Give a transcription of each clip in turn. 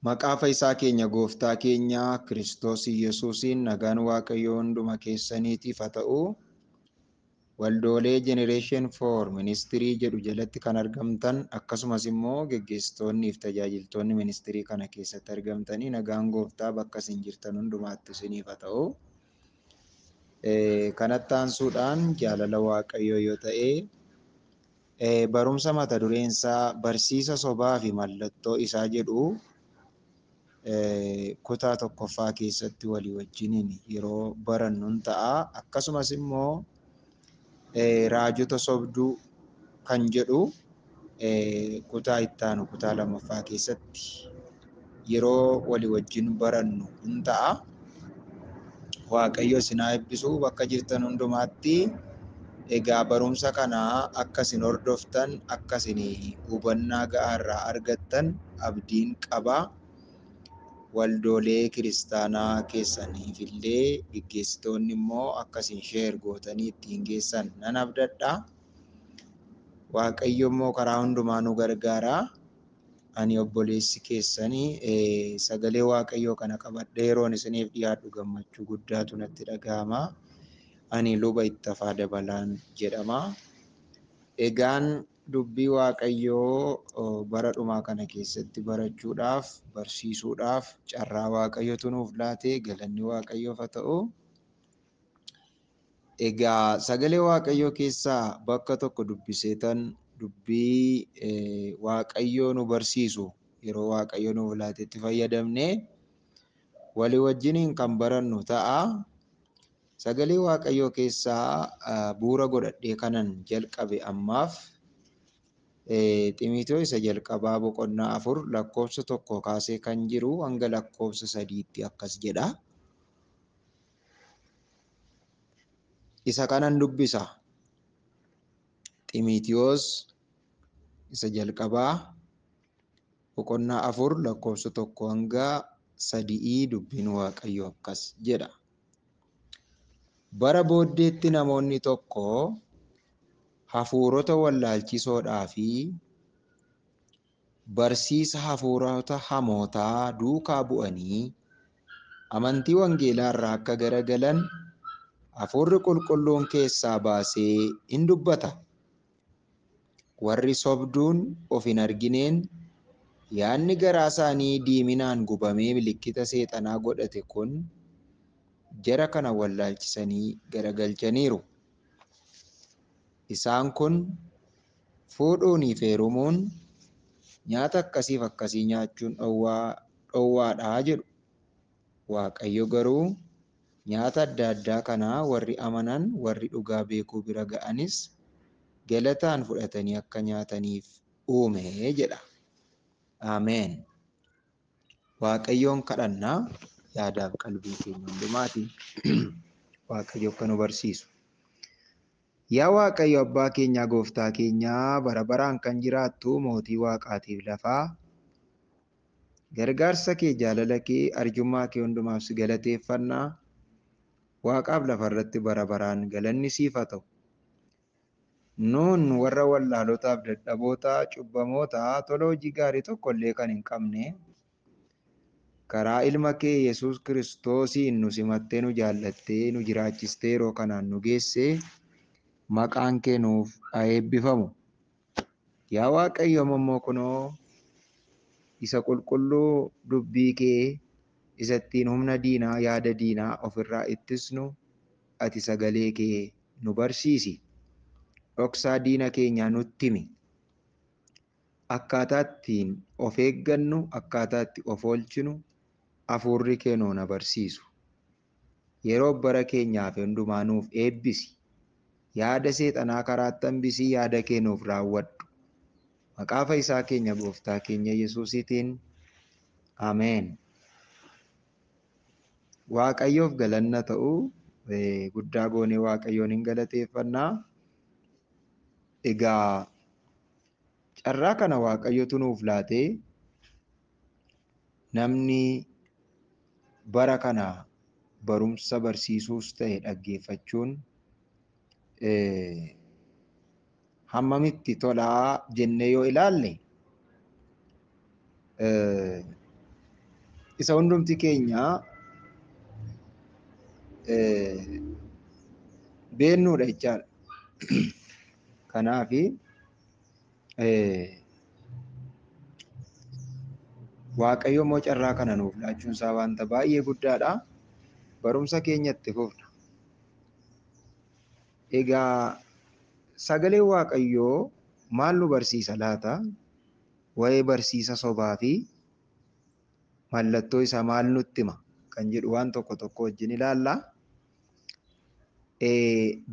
Maqaa Fayyisaa keenya Gooftaa keenya Kiristoos Yesuusiin nagaan Waaqayyoo hunduma keessaniitiif haa ta'u. Waldoolee Generation 4 Ministirii jedhu jalatti kan argamtan, akkasumas immoo geggeessitoonnii fi tajaajiltoonni ministirii kana keessatti argamtanii, nagaan Gooftaa bakka isin jirtan hundumaatti isiniif haa ta'u. Kanatti aansuudhaan jaalala Waaqayyoo yoo ta'e, barumsa mata dureen isaa barsiisa sobaa fi mallattoo isaa jedhu kutaa tokkoffaa keessatti walii wajjiniin yeroo barannu ta'a. Akkasumas immoo raajota sobduu kan jedhu kutaa ittaanu kutaa lammaffaa keessatti yeroo walii wajjin barannu hin ta'a. Waaqayyo isin haa eebbisu bakka jirtan hundumaatti. Egaa barumsa kana akka isin hordoftan, akka isin hubannaa ga'aa irraa argattan abdiin qaba. Waldoolee kiristaanaa keessaniif illee geggeessitoonni immoo akka isin sheer gootanii ittiin geessan nan abdadha. Waaqayyo immoo karaa hundumaa nu gargaara. Ani obboleessi keessanii sagalee Waaqayyoo kana qabadhee yeroon isiniif dhiyaadhu gammachuu guddaatu natti dhaga'ama. Ani Luba Ittafaa Dabalaan jedhama. Egaan dubbii Waaqayyoo bara dhumaa kana keessatti barachuudhaaf, barsiisuudhaaf carraa Waaqayyotu nuuf laate, galanni Waaqayyoof haa ta'u. Egaa sagalee Waaqayyoo keessaa bakka tokko dubbiseetan dubbii Waaqayyoo nu barsiisu yeroo Waaqayyo nuuf laatetti fayyadamne walii wajjiniin kan barannu ta'a. Sagalee Waaqayyoo keessaa bu'uura godhadhee kanan jalqabe ammaaf Ximiitoo isa jalqabaa boqonnaa 4 lakkoofsa 1 kaasee kan jiru hanga lakkoofsa 3tti akkas jedha. Isa kanan dubbisa. Ximiitiyoos isa jalqabaa boqonnaa 4 lakkoofsa 1 hanga 3 dubbiin Waaqayyoo akkas jedha. Bara booddeetti namoonni tokko hafuurota wallaalchisoodhaa fi barsiisa hafuurota hamootaa duukaa bu'anii amantii wangeelaa irraa akka garagalan hafuurri qulqulluun keessaa baasee in dubbata. Warri sobduun of hin argineen yaadni garaa isaanii diiminaan gubamee milikkita seexanaa godhate kun jara kana wallaalchisanii garagalchaniiru. Isaan kun fuudhuunii fi heerumuun nyaata akkasiif akkasii nyaachuun dhowwaadhaa jedhu. Waaqayyo garuu nyaata adda addaa kana warri amanan, warri dhugaa beekuu bira ga'anis galataan fudhatanii akka nyaataniif uume jedha. Ameen. Waaqayyoon kadhannaa yaadaaf qalbii keenya hundumaatiin Waaqayyo akka nu barsiisu. Yaa Waaqayyo Abbaa keenyaa, Gooftaa keenyaa, bara baraan kan jiraattu mootii Waaqaatiif lafaa, gargaarsa kee, jaalala kee, arjummaa kee hundumaaf si galateeffannaa. Waaqaaf lafarratti bara baraan galanni siif haa ta'u. Nuun warra wallaalotaaf dadhaboota, cubbamoota, tola hojii gaarii tokko illee kan hin qabne, karaa ilma kee Yesuus Kiristoosiin nu simattee, nu jaallattee, nu jiraachistee yeroo kanaan nu geesse, maqaan kee nuuf haa eebbifamu. Yaa Waaqayyo, immoo kunoo isa qulqulluu dubbii kee isa ittiin humna diinaa, yaada diinaa ofirraa ittisnu ati sagalee kee nu barsiisi. Dhoksaa diina keenyaa nutti himi. Akkaataa ittiin of eeggannu, akkaataa itti of oolchinu hafuurri kee nu na barsiisu. Yeroo bara keenyaaf hundumaa nuuf eebbisi. Yaada seexanaa karaatti hambisii yaada kee nuuf raawwadhu. Maqaa Fayyisaa keenya Gooftaa keenya Yesuusiitiin. Ameen. Waaqayyoof galanna ta'u, guddaa goonee Waaqayyoon hin galateeffannaa. Egaa carraa kana Waaqayyotu nuuf laatee namni bara kana barumsa barsiisuus ta'e dhaggeeffachuun hammamitti tolaa jennee yoo ilaalle, Isa hundumti keenya beennuudha jechaadha. Kanaaf Waaqayyo immoo carraa kana nuuf laachuun isaa wanta baay'ee guddaadha. Barumsa keenya itti fufna. Egaa sagaleen Waaqayyoo maal nu barsiisa laata? Waa'ee barsiisa sobaa fi mallattoo isaa maal nutti hima kan jedhu waan tokko tokko wajjin ilaalla.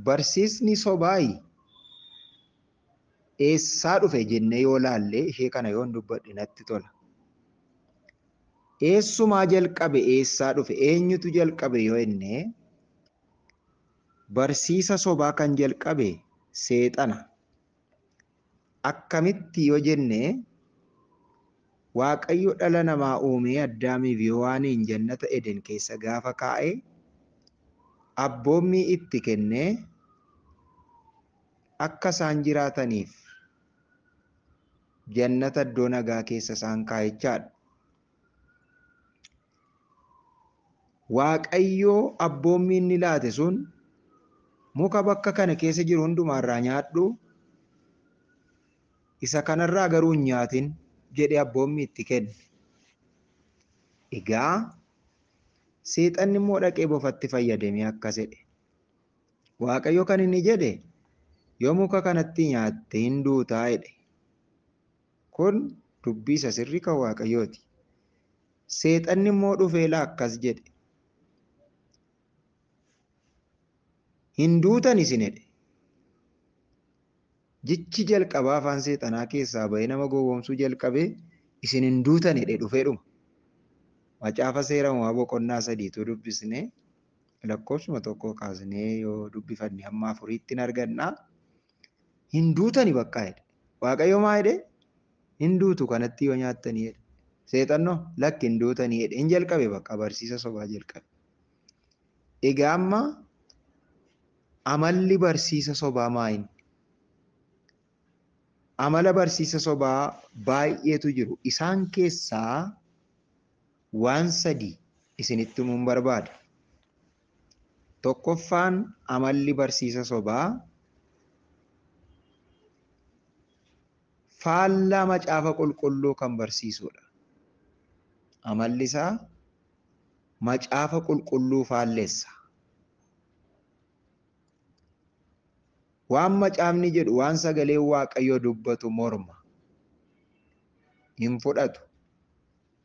Barsiisni sobaayi eessaa dhufe jennee yoo laalle ishee kana yoon dubbadhe natti tola. Eessumaa jalqabe, eessaa dhufe, eenyutu jalqabe yoo jenne, barsiisa sobaa kan jalqabe seexana. Akkamitti yoo jenne, Waaqayyo dhala namaa uumee Addaamiif Yohaaniin jannata Eden keessa gaafa kaa'e, abboommii itti kennee akka isaan jiraataniif jannata iddoo nagaa keessa isaan kaa'e jechaadha. Waaqayyo abboommii inni laate sun muka bakka kana keessa jiru hundumaarraa nyaadhu, isa kanarraa garuu hin nyaatin jedhee abboommii itti kenne. Egaa seexanni immoo dhaqee bofatti fayyadamee akkas jedhe. Waaqayyo kan inni jedhe yoo muka kanatti nyaatte hin duutaa jedhe. Kun dubbii isa sirrii kan Waaqayyooti. Seexanni immoo dhufee akkas jedhe. Hin duutan isin jedhe. Jechi jalqabaa afaan seexanaa keessaa bahee nama gowwoomsuu jalqabee isin hin duutan jedhe dhufee dhuma. Macaafa seera uumamaa boqonnaa 3 dubbisnee lakkoofsuma 1 kaasnee yoo dubbifanne hamma 4tti hin arganna. Hin duutani bakka jedhe. Waaqayyo maa jedhe? Hin duutu kanatti yoo nyaattanii jedhe. Seexannoo lakki hin duutanii jedhe. Hin jalqabe bakka barsiisa sobaa jalqabe. Egaa amma amalli barsiisa sobaa maa inni? Amala barsiisa sobaa baay'eetu jiru. Isaan keessaa waan 3 isinitti himuun barbaada. Tokkoffaan amalli barsiisa sobaa faallaa macaafa qulqulluu kan barsiisudha. Amalli isaa macaafa qulqulluu faalleessa. Waan macaafni jedhu, waan sagaleen Waaqayyoo dubbatu morma. Hin fudhatu.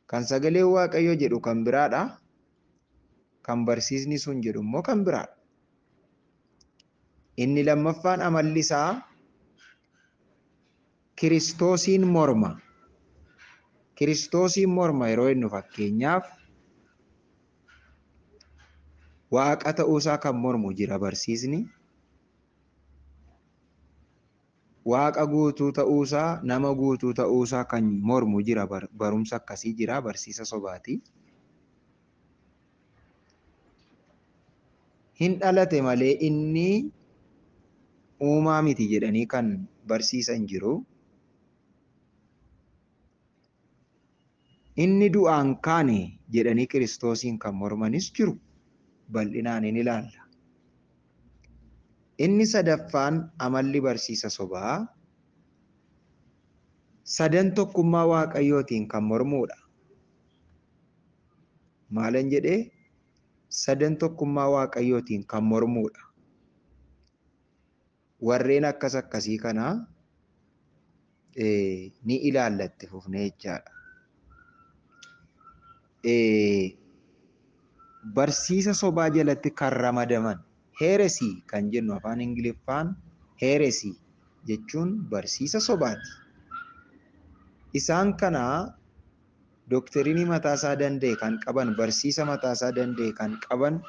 Kan sagaleen Waaqayyoo jedhu kan biraadha. Kan barsiisni sun jedhu immoo kan biraadha. Inni lammaffaan amalli isaa Kiristoosiin morma. Kiristoosiin morma yeroo jennu fakkeenyaaf Waaqa ta'uusaa kan mormu jira barsiisni. Waaqa guutuu ta'uusaa, nama guutuu ta'uusaa kan mormu jira, barumsa akkasii jira, barsiisa sobaati. Hin dhalate malee inni uumaa miti jedhanii kan barsiisan jiru. Inni du'aan kaane jedhanii Kiristoosiin kan mormanis jiru. Bal'inaan hin ilaalla. Inni sadaffaan amalli barsiisa sobaa sadan tokkummaa Waaqayyootiin kan mormuudha. Maalan jedhee? Sadan tokkummaa Waaqayyootiin kan mormuudha. Warreen akkas akkasii kana ni ilaalla itti fufnee jechaadha. Barsiisa sobaa jalatti kan ramadaman heresy kan jennu afaan Ingiliffaan heresy jechuun barsiisa sobaati. Isaan kana doktiriinii mataasaa danda'e kan qaban, barsiisa mataasaa danda'e kan qaban,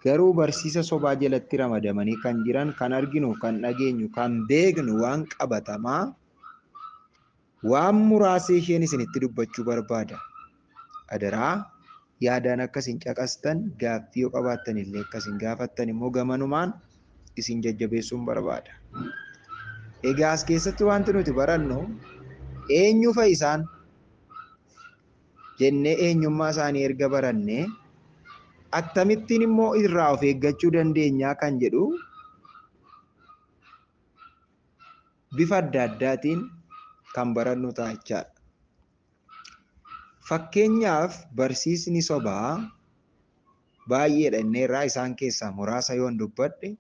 garuu barsiisa sobaa jalatti ramadamanii kan jiran, kan arginu, kan dhageenyu, kan beeknu waan qabatamaa waan muraasa isheen isinitti dubbachuu barbaada. Adaraa yaadaan akkasin caqastan, gaaffii yoo qabaattan illee akkasin gaafattan immoo gamanumaan isin jajjabeessuun barbaada. Egaa as keessatti wanti nuti barannu eenyu fa'i isaan? Jennee eenyummaa isaanii erga barannee akkamittiin immoo irraa of eeggachuu dandeenyaa kan jedhu bifa adda addaatiin kan barannu ta'a jechaadha. Fakkeenyaaf barsiisni sobaa baay'eedha inni irraa isaan keessaa muraasa yoon dubbadhe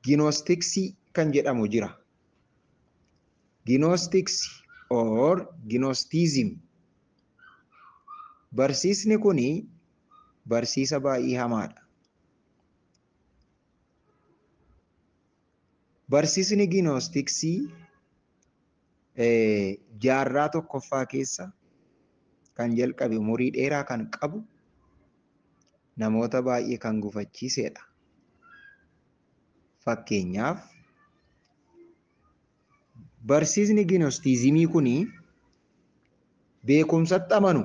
Ginoostiksii kan jedhamu jira. Ginostics or Gnosticism. Barsiisni kuni barsiisa baay'ee hamaadha. Barsiisni Ginostiksii jaarraa tokkoffaa keessa kan jalqabe umurii dheeraa kan qabu namoota baay'ee kan gufachiisedha. Fakkeenyaaf barsiisni Ginostiizimii kuni beekumsatti amanu.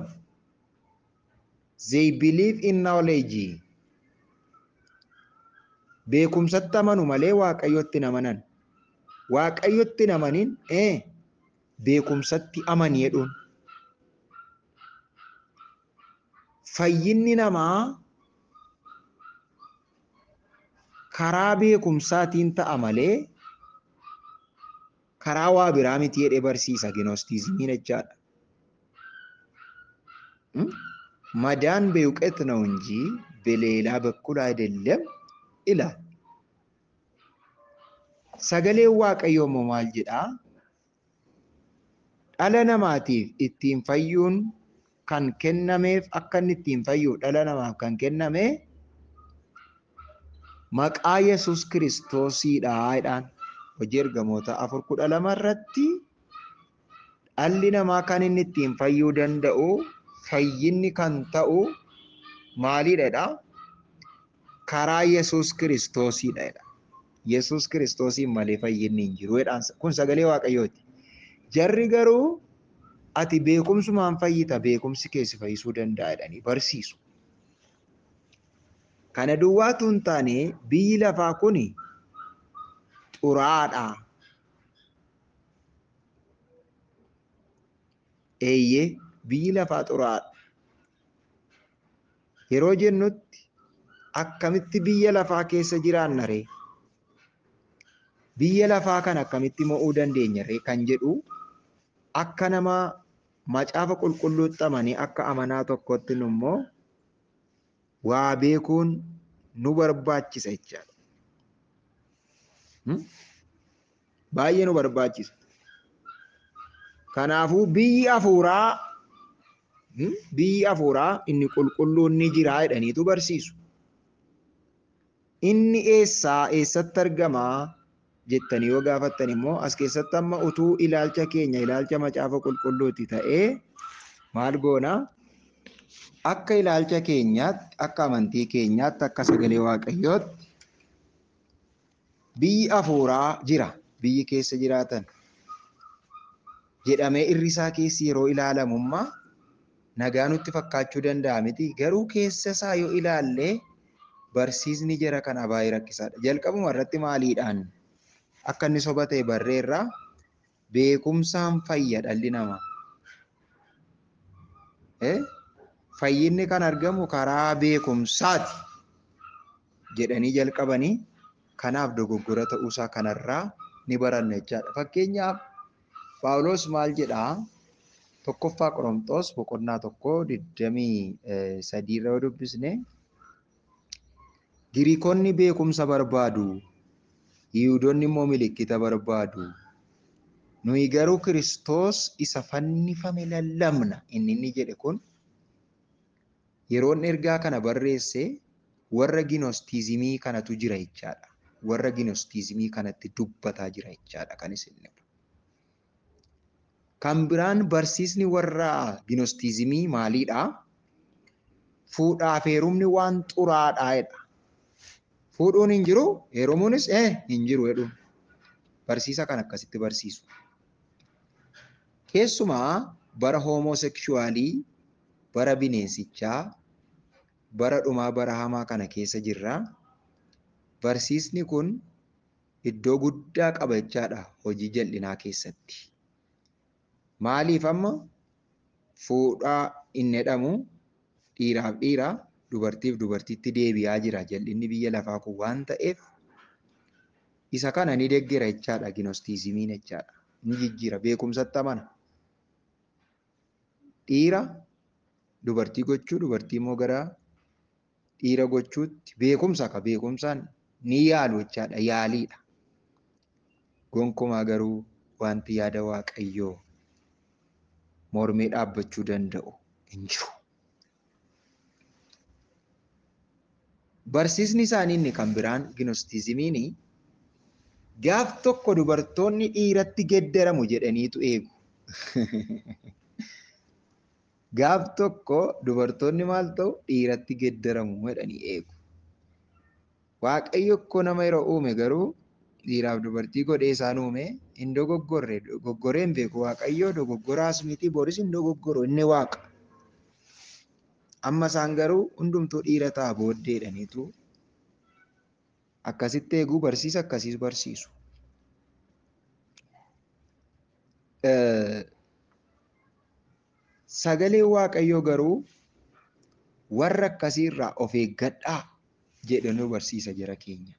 They believe in knowledge. Beekumsatti amanu malee Waaqayyotti hin amanan. Waaqayyotti hin amanin beekumsatti amani jedhuun. Fayyinni namaa karaa beekumsaatiin ta'a malee karaa waa biraa miti jedhee barsiisa Ginostiizimiin jechaadha. መዳን በእውቀት ነው እንጂ በሌላ በኩል አይደለም ይላል። Sagaleen Waaqayyoo immoo maal jedhaa? Dhala namaatiif ittiin fayyuun kan kennameef akka inni ittiin fayyu dhala namaaf kan kenname maqaa Yesuus Kiristoosiidha jedhaan. Hojii Ergamoota 4:12 irratti dhalli namaa kan inni ittiin fayyuu danda'u fayyinni kan ta'u maalidha jedhaa? Karaa Yesuus Kiristoosiidha jedha. Yesuus Kiristoosiin malee fayyinni hin jiru jedhaan. Kun sagalee Waaqayyooti. Jarri garuu ati beekumsumaan fayyita, beekumsi kee si fayyisuu danda'a jedhanii barsiisu. Kana duwwaatu hin taane biyyi lafaa kun xuraadha. Eeyyee, biyyi lafaa xuraadha. Yeroo jennutti akkamitti biyya lafaa keessa jiraanna ree? Biyya lafaa kana akkamitti mo'uu dandeenya ree kan jedhu akka nama macaafa qulqulluutti amanee akka amanaa tokkotti immoo waa beekuun nu barbaachisa jechaadha. Baay'ee nu barbaachisa. Kanaafuu biyyi hafuuraa inni qulqulluun ni jira jedhaniitu barsiisu. Inni eessaa eessatti argamaa jettanii yoo gaafattan immoo as keessatti amma utuu ilaalcha keenya ilaalcha macaafa qulqulluuti ta'ee maal goona? Akka ilaalcha keenyaatti, akka amantii keenyaatti, akka sagalee Waaqayyootti biyyi hafuuraa jira, biyyi keessa jiraatan jedhamee irrisaa keessi yeroo ilaalamummaa nagaa nutti fakkaachuu danda'a miti. Garuu keessa isaa yoo ilaalle barsiisni jara kana baay'ee rakkisaadha. Jalqabuma irratti maaliidhaan akka inni soba ta'e barreerraa beekumsaan fayya dhalli namaa. Fayyinni kan argamu karaa beekumsaati jedhanii jalqabanii kanaaf dogoggora ta'uusaa kanarraa ni baranna jechaadha. Fakkeenyaaf Phaawulos maal jedhaa? Tokkoffaa Qorontos boqonnaa 1:23 irra yoo dubbisne Giriikonni beekumsa barbaadu, Yihuudoonni immoo milikkita barbaadu. Nuyi garuu Kiristoos isa fannifame lallabna inni jedhe kun yeroon ergaa kana barreesse warra Ginostiizimii kanatu jira jechaadha. Warra Ginostiizimii kanatti dubbataa jira jechaadha kan isin jedhu. Kan biraan barsiisni warra Ginostiizimii maalidha? Fuudhaaf heerumni waan xuraadhaa jedha. Fuudhuun hin jiru, heerumuunis hin jiru jedhu. Barsiisa kan akkasitti barsiisu. Keessumaa bara hoomosekshuwaalii, bara bineensichaa, bara dhumaa bara hamaa kana keessa jirra. Barsiisni kun iddoo guddaa qaba jechaadha hojii jal'inaa keessatti. Maaliif amma Fuudhaa hin jedhamu, dhiiraaf dhiira, dubartiif dubartiitti deebi'aa jira jal'inni biyya lafaa kun waan ta'eef isa kana ni deeggera jechaadha ginostiizimiin jechaadha. Ni jijjiira, beekumsatti amana. Dhiira dubartii gochuu, dubartii immoo gara dhiira gochuutti beekumsa akka beekumsaan ni yaalu jechaadha, yaaliidha. Gonkumaa garuu wanti yaada Waaqayyoo mormee dhaabbachuu danda'u hin jiru. Barsiisni isaanii inni kan biraan ginostiizimiin gaaf tokko dubartoonni dhiiratti geddaramu jedhaniitu eegu. Gaaf tokko dubartoonni maal ta'u? Dhiiratti geddaramu jedhanii eegu. Waaqayyo akkoo nama yeroo uume garuu dhiiraaf dubartii godhee isaan uume, hin dogoggorre, dogoggoree hin beeku. Waaqayyo dogoggoraas miti, boris hin dogoggoru, inni waaqa. Amma isaan garuu hundumtuu dhiira ta'a booddee jedhaniitu akkasitti eeguu, barsiisa akkasiis barsiisu. Sagaleen Waaqayyoo garuu warra akkasiirraa of eeggadhaa jedhee nu barsiisa jara keenya.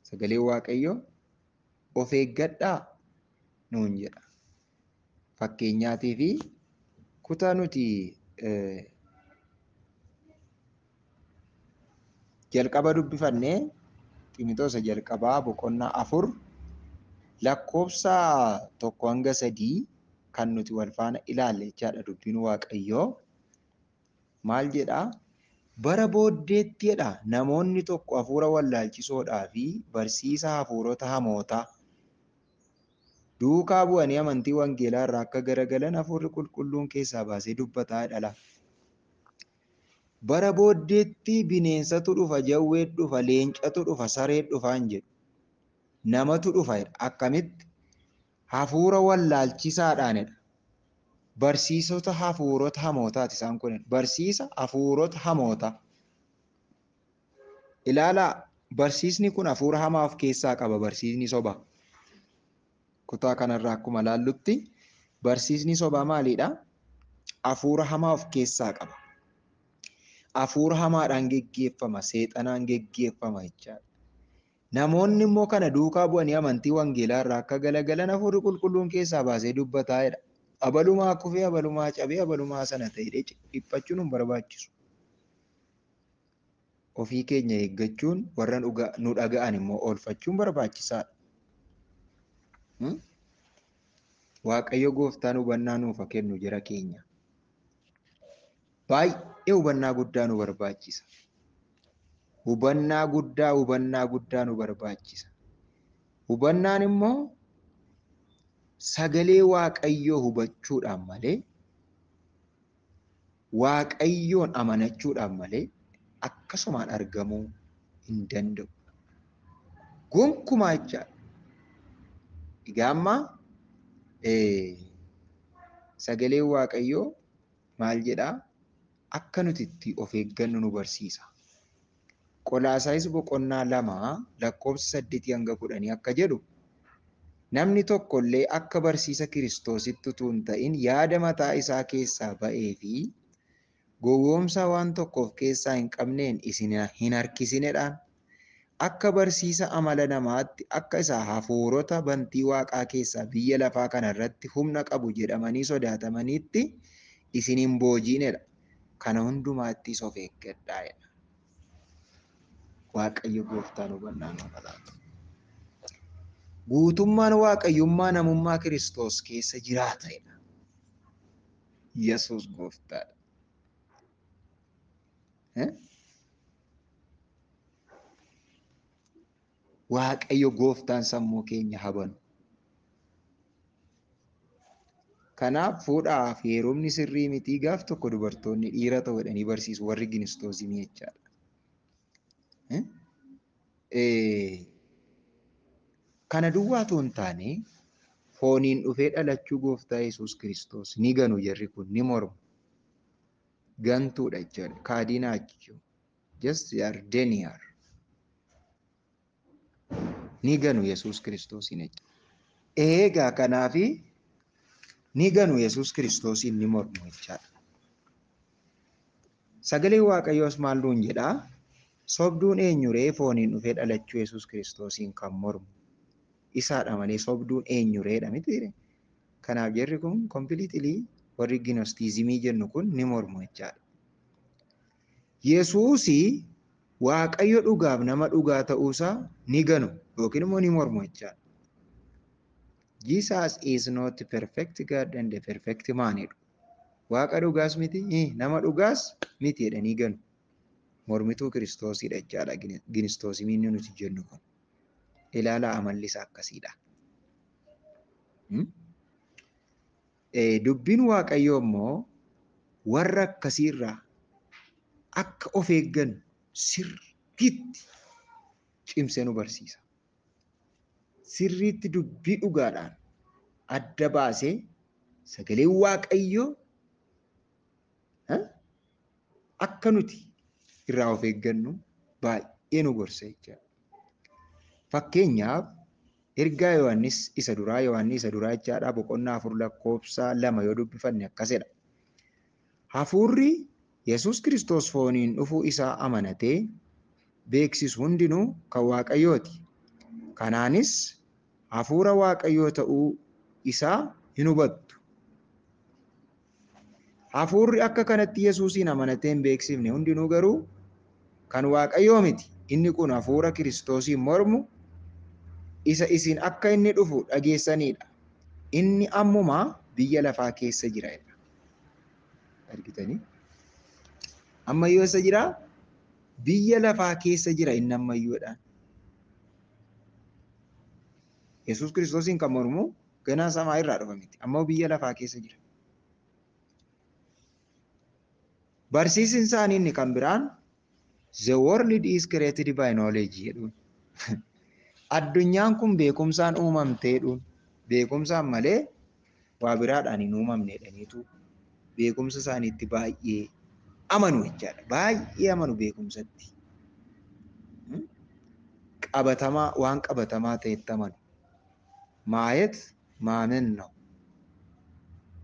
Sagaleen Waaqayyoo of eeggadhaa nuun jedha. Fakkeenyaatii fi kutaa nuti jalqaba dubbifannee Ximotewos jalqabaa boqonnaa 4 lakkoofsa 1-3 kan nuti wal faana ilaalle jechaadha. Dubbiin Waaqayyoo maal jedhaa? Bara booddeetti jedha namoonni tokko hafuura wallaalchisoodhaa fi barsiisa hafuurota hamootaa duukaa bu'anii amantii wangeelaa irraa akka garagalan hafuurri qulqulluun keessaa baasee dubbataa jedha. Bara booddeetti bineensatu dhufa, jawwee dhufa, leencatu dhufa, saree dhufa hin jedhu. Namatu dhufa jedha. Akkamitti? Hafuura wallaalchisaadhaanidha. Barsiisota hafuurota hamootaati isaan kun. Barsiisa hafuurota hamootaa. Ilaalaa, barsiisni kun hafuura hamaa of keessaa qaba, barsiisni sobaa. Kutaa kanarraa akkuma ilaallutti barsiisni sobaa maalidha? Hafuura hamaa of keessaa qaba. Hafuura hamaadhaan geggeeffama, seexanaan geggeeffama jechaadha. Namoonni immoo kana duukaa bu'anii amantii wangeelaa irraa akka galagalan hafuurri qulqulluun keessaa baasee dubbataa jedha. Abalumaa kufee, abalumaa cabee, abalumaa sana ta'ee dhiphachuun hin barbaachisu. Ofii keenya eeggachuun, warra nu dhaga'an immoo oolfachuun barbaachisaadha. Waaqayyo gooftaan hubannaa nuuf haa kennu jara keenya. Baay'ee hubannaa guddaa nu barbaachisa. Hubannaa guddaa, hubannaa guddaa nu barbaachisa. Hubannaan immoo sagalee Waaqayyoo hubachuudhaan malee, Waaqayyoon amanachuudhaan malee akkasumaan argamuu hin danda'u. Gonkumaa jechaadha. Egaa amma sagaleen Waaqayyoo maal jedhaa? Akka nuti itti of eeggannu nu barsiisa. Qolaasaayis boqonnaa 2 lakkoofsa 8-10 akka jedhu namni tokkollee akka barsiisa Kiristoositti utuu hin ta'in yaada mataa isaa keessaa ba'ee fi gowwoomsaa waan tokko of keessaa hin qabneen isin hin harkisinedhaan. Akka barsiisa amala namaatti akka isa hafuurota bantii waaqaa keessaa biyya lafaa kanarratti humna qabu jedhamanii sodaatamaniitti isin hin boojiinedha. Kana hundumaattis of eeggadhaa jedha. Waaqayyo gooftaan hubannaa nuuf haa laatu. Guutummaan waaqayyummaa namummaa Kiristoos keessa jiraata jedha. Yesuus gooftaadha. Waaqayyo gooftaan sammuu keenya habanu. Kanaaf fuudhaa fi heerumni sirrii mitii gaaf tokko dubartoonni dhiira ta'u jedhanii barsiisu warri ginistoozimii jechaadha. Kana duwwaa otoo hin taane fooniin dhufee dhalachuu gooftaa Yesuus Kiristoos ni ganu jarri kun, ni mormu. Gantuudha jechaadha. Kaadinaa jechuudha. Just they are denier. Ni ganu Yesuus Kiristoosiin jechuudha. Egaa kanaafi Ni ganu Yesuus Kiristoosiin ni mormu jechaadha. Sagaleen Waaqayyoos maal nuun jedhaa? Sobduun eenyuree fooniin dhufee dhalachuu Yesuus Kiristoosiin kan mormu? Isaadha malee sobduun eenyureedha miti. Kanaaf jarri kun completely warri ginostiizimii jennu kun ni mormu jechaadha. Yesuusii Waaqayyo dhugaaf nama dhugaa ta'uusaa ni ganu yookiin immoo ni mormu jechaadha. Jesus is not perfect God and a perfect man jedhu. Waaqa dhugaas miti, nama dhugaas miti jedhanii ganu. Mormituu Kiristoosidha jechaadha ginostiizimiin nuti jennu kun. Ilaalaa amalli isaa akkasiidha. Dubbiin Waaqayyoo immoo warra akkasiirraa akka of eeggannu sirriitti cimsee nu barsiisa. Sirriitti dubbii dhugaadhaan adda baasee sagaleen Waaqayyoo akka nuti irraa of eeggannu baay'ee nu gorsa jechaadha. Fakkeenyaaf ergaa Yohaannis isa duraa Yohaannis isa duraa jechaadha boqonnaa 4 lakkoofsa 2 yoo dubbifanne akkasidha. Hafuurri Yesuus Kiristoos fooniin dhufuu isaa amanatee beeksisu hundinuu kan Waaqayyooti. Kanaanis hafuura Waaqayyoo ta'uu isaa hin hubattu. Hafuurri akka kanatti Yesuusiin amanatee hin beeksifne hundinuu garuu kan Waaqayyoo miti. Inni kun hafuura Kiristoosiin mormu isa isin akka inni dhufu dhageessanidha. Inni ammumaa biyya lafaa keessa jira. Argitanii? Ammayyuu eessa jiraa? Biyya lafaa keessa jira inni ammayyuudhaan. Yesuus Kiristoosiin kan mormu ganaa samaa irraa dhufa miti. Ammoo biyya lafaa keessa jira. Barsiisni isaanii inni kan biraan the world is created by knowledge jedhuun. Addunyaan kun beekumsaan uumamtee jedhuun. Beekumsaan malee waa biraadhaan hin uumamne jedhaniitu beekumsa isaaniitti baay'ee amanu jechaadha. Baay'ee amanu beekumsatti. Qabatamaa waan qabatamaa ta'etti amanu. Maayet maamen ነው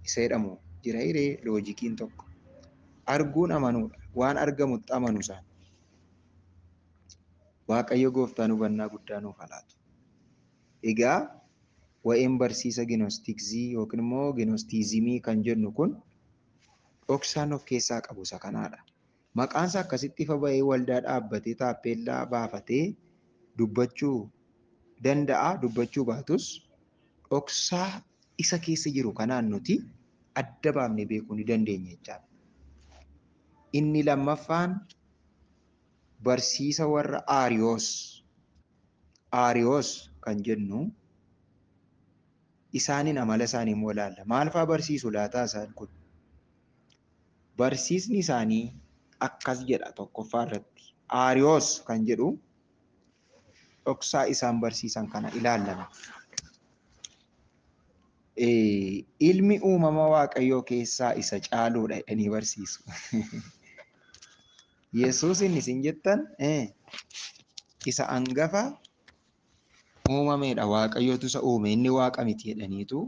isa jedhamu jira hiree loojikiin tokko. Arguun amanuudha. Waan argamutti amanu isaan. Waaqayyo gooftaan hubannaa guddaa nuuf haa laatu. Egaa wa'een barsiisa ginostiksii yookiin immoo ginostiizimii kan jennu kun dhoksaan of keessaa qabu isa kanaadha. Maqaan isaa akkasitti ifa bahee waldaa dhaabbatee taappeellaa baafatee dubbachuu danda'a dubbachuu baatus dhoksaa isa keessa jiru kanaan nuti adda baafnee beekuu ni dandeenya jechaadha. Inni lammaffaan barsiisa warra Aariyoos. Aariyoos kan jennu isaaniin amala isaanii immoo ilaalla. Maal fa'aa barsiisu laataa isaan kun? Barsiisni isaanii akkas jedha tokkoffaa irratti. Aariyoos kan jedhu dhoksaa isaan barsiisan kana ilaallama. Ilmi uumama Waaqayyoo keessaa isa caaluudha jedhanii barsiisu. Yesuus inni isin jettan isa hangafa uumameedha. Waaqayyootu isa uume inni waaqa miti jedhaniitu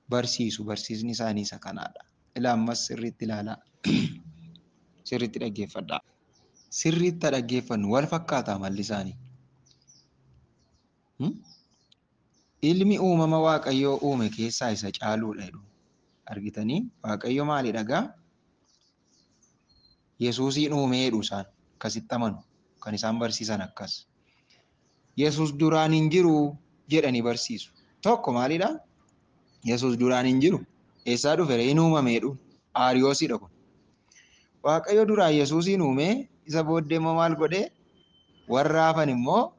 barsiisu. Barsiisni isaanii isa kanaadha. Ilaa ammas sirriitti ilaalaa. Sirriitti dhaggeeffadhaa. Sirriitti dhaggeeffannu wal fakkaata amalli isaanii. Ilmi uumama Waaqayyoo uume keessaa isa caaluudha jedhu. Argitanii? Waaqayyo maalidha gaa? Yesuusiin uume jedhu isaan akkasitti amanu. Kan isaan barsiisan akkas. Yesuus duraan hin jiru jedhanii barsiisu. Tokko maalidha? Yesuus duraan hin jiru. Eessaa dhufe? Hin uumame jedhu. Aariyoosidha kun. Waaqayyo duraan Yesuusiin uume isa booddee immoo maal godhee? Warra hafan immoo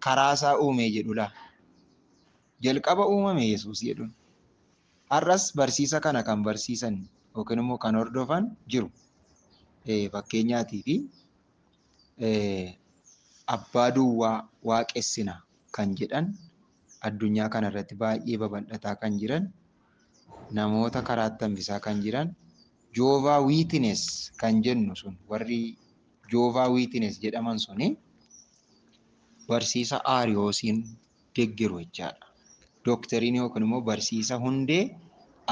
karaa isaa uume jedhu laa. Jalqaba uumame Yesuus jedhuun. Har'as barsiisa kana kan barsiisan yookiin immoo kan hordofan jiru. Fakkeenyaatii fi abbaa duwwaa waaqessina kan jedhan addunyaa kanarratti baay'ee babal'ataa kan jiran namoota karaatti hambisaa kan jiran Joovaa Wiitines kan jennu sun warri Joovaa Wiitines jedhaman suni barsiisa Aariyoosiin deeggaru jechaadha. Doktariinii yookiin immoo barsiisa hundee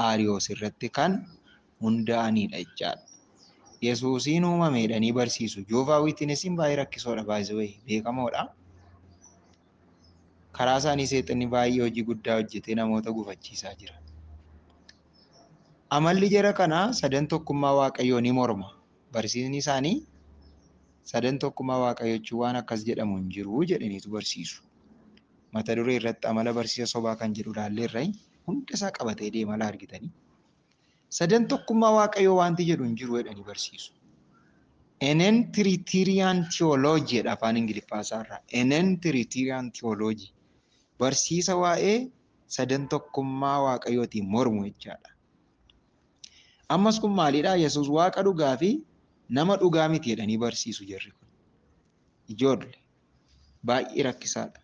Aariyoos irratti kan hundaa'anidha jechaadha. Yesuusiin uumame jedhanii barsiisu. Joovaa Wiitinesiin baay'ee rakkisoodha, baay'ee beekamoodha. Karaa isaanii seexanni baay'ee hojii guddaa hojjetee namoota gufachiisaa jira. Amalli jara kanaa sadan tokkummaa Waaqayyoo ni morma. Barsiisni isaanii sadan tokkummaa Waaqayyoo jechuun waan akkas jedhamu hin jiru jedhaniitu barsiisu. Mata duree irratti amala barsiisa sobaa kan jedhu ilaalleerra hunda isaa qabatee deema laa argitanii. Sadan tokkummaa Waaqayyoo wanti jedhu hin jiru jedhanii barsiisu. Enen Trinitarian Theology jedha afaan Ingiliffaa isaarraa. Enen Trinitarian Theology. Barsiisa waa'ee sadan tokkummaa Waaqayyootiin mormu jechaadha. Ammas kun maalidhaa? Yesuus Waaqa dhugaa fi nama dhugaa miti jedhanii barsiisu jarri kun. Ijoollee baay'ee rakkisaadha.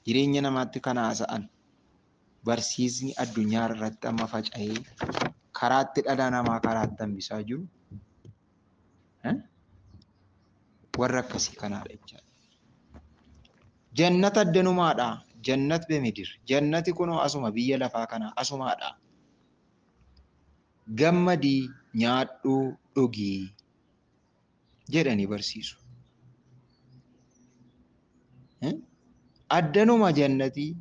Jireenya namaatti kan haasa'an barsiisni addunyaa irratti amma faca'ee karaatti dhala namaa karaatti hambisaa jiru warra akkasii kanaadha jechaadha. Jannata addanumaadha. Jannat bemidir. Jannati kunoo asuma biyya lafaa kana asumaadha. Gammadii nyaadhuu dhugii jedhanii barsiisu. Addanuma jannatii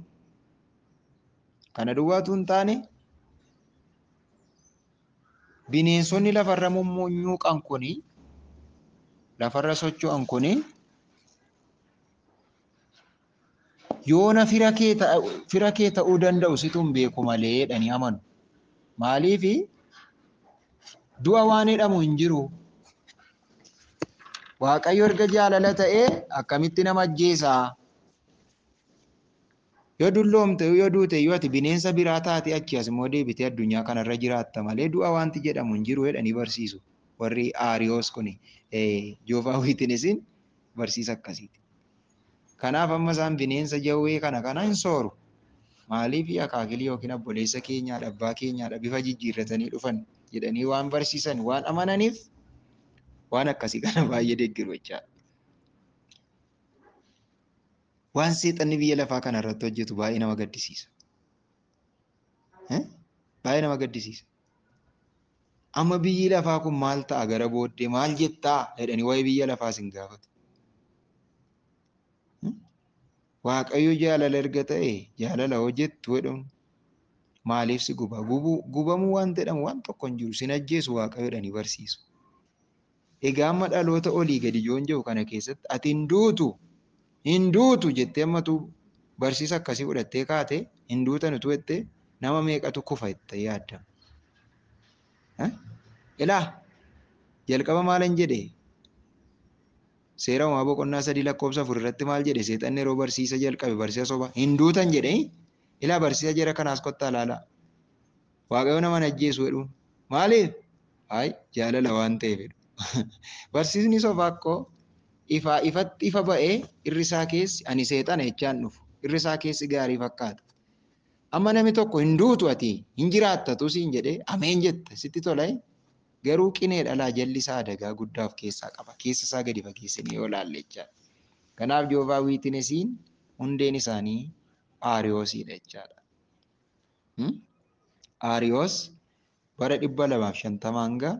kana duwwaatu hin taane bineensonni lafarra mummunyuuqan kuni lafarra socho'an kuni yoona fira kee ta'uu danda'u situ hin beeku malee jedhanii amanu. Maaliifi du'a waan jedhamu hin jiru. Waaqayyo erga jaalala ta'ee akkamitti nama ajjeesaa? Yoo dulloomte yoo duute yoo ati bineensa biraa taate achi as immoo deebitee addunyaa kanarra jiraatta malee du'a wanti jedhamu hin jiru jedhanii barsiisu. Warri Aariyoos kuni Joovaa Wiitinesiin barsiisa akkasiiti. Kanaaf amma isaan bineensa jawwee kana kana hin sooru. Maaliif akaakilii yookiin obboleessa keenyaadha abbaa keenyaadha bifa jijjiirratanii dhufan jedhanii waan barsiisan waan amananiif waan akkasii kana baay'ee deeggaru jechaadha. Waan seexanni biyya lafaa kana irratti hojjetu baay'ee nama gaddisiisa. Baay'ee nama gaddisiisa. Amma biyyi lafaa kun maal ta'a gara booddee maal jettaa jedhanii waa'ee biyya lafaas hin gaafatu. Waaqayyo jaalala erga ta'e jaalala hojjettu jedhamu maaliif si guba? Gubamuu waan jedhamu waan tokko hin jiru sin ajjeesu Waaqayyo jedhanii barsiisu. Egaa amma dhaloota olii gadi joon jiru kana keessatti ati hin duutu jettee ammatu barsiisa akkasii fudhattee kaate hin duutan utuu jettee nama meeqatu kufa jettee yaaddama. Ilaa jalqaba maalan jedhee seera uumamaa boqonnaa 3 lakkoofsa 4 irratti maal jedhe seexanni yeroo barsiisa jalqabe barsiisa soba hin duutan jedhee ilaa barsiisa jara kanaas kottaa ilaalaa. Waaqayyo nama hin ajjeesu jedhuun maaliif? Hayi jaalala waan ta'eef jedhu. Barsiisni sobaa akkoo ifaa ifatti ifa ba'ee irri isaa keessi ani seexana jechaan dhufu irri isaa keessi gaarii fakkaata. Amma namni tokko hin duutu ati hin jiraattatu siin jedhee ameen jette sitti tola. Garuu qinee dhalaa jalli isaa adagaa guddaa of keessaa qaba. Keessa isaa gadi fageessanii yoo ilaalle jechaadha. Kanaaf Joovaa Wiitinesiin hundeen isaanii Aariyoosiidha jechaadha. Aariyoos bara 250 hanga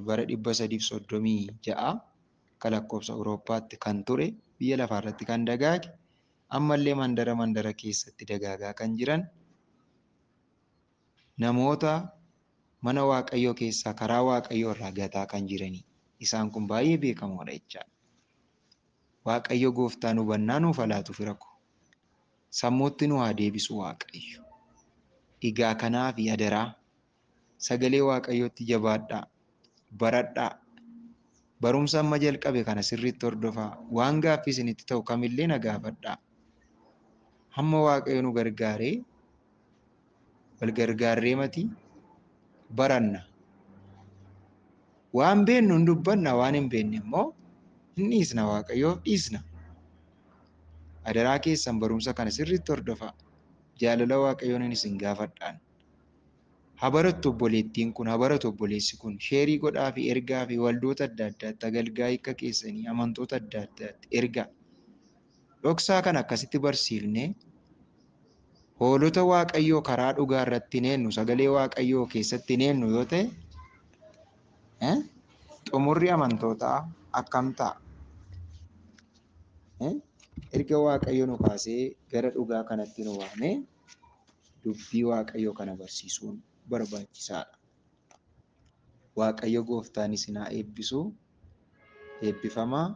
bara 336 akka lakkoofsa Awurooppaatti kan ture biyya lafaarratti kan dagaage ammallee mandara mandara keessatti dagaagaa kan jiran namoota mana Waaqayyoo keessaa karaa Waaqayyoo irraa gataa kan jiranii. Isaan kun baay'ee beekamoodha jechaadha. Waaqayyo gooftaan hubannaa nuuf haa laatu fira ko. Sammuutti nu haa deebisu Waaqayyo. Egaa kanaaf adaraa sagalee Waaqayyootti jabaadhaa, baradhaa. Barumsa amma jalqabe kana sirriitti hordofaa. Waan gaaffii isinitti ta'u kamillee na gaafadhaa. Hamma Waaqayyo nu gargaaree wal gargaarree mati baranna. Waan beeknu hin dubbanna, waan hin beekne immoo hin dhiisna, Waaqayyoof dhiisna. Adaraa keessan barumsa kana sirriitti hordofaa. Jaalala Waaqayyoon isin gaafadhaan. Haa barattu obboleettiin kun, haa baratu obboleessi kun. Sheerii godhaa fi ergaa fi waldoota adda addaatti, agalgaa hiika keessanii, amantoota adda addaatti ergaa. Dhoksaa kana akkasitti barsiifnee Hoolota Waaqayyoo karaa dhugaa irratti hin eenyu, sagalee Waaqayyoo keessatti hin eenyu yoo ta'e, xumurri amantootaa akkam ta'a? Erga Waaqayyo nu kaasee gara dhugaa kanatti nu waamee dubbii Waaqayyoo kana barsiisuun barbaachisaadha. Waaqayyo gooftaan isin haa eebbisu. Eebbifamaa.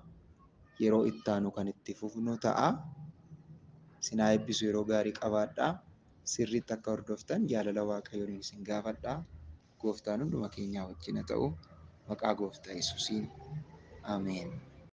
Yeroo itti aanu kan itti fufnu ta'a. Isin haa eebbisu, yeroo gaarii qabaadhaa. Sirriitti akka hordoftan jaalala Waaqayyoon isin gaafadhaa. Gooftaan hunduma keenyaa wajjin haa ta'u. Maqaa Gooftaa Yesuusiin. Ameen.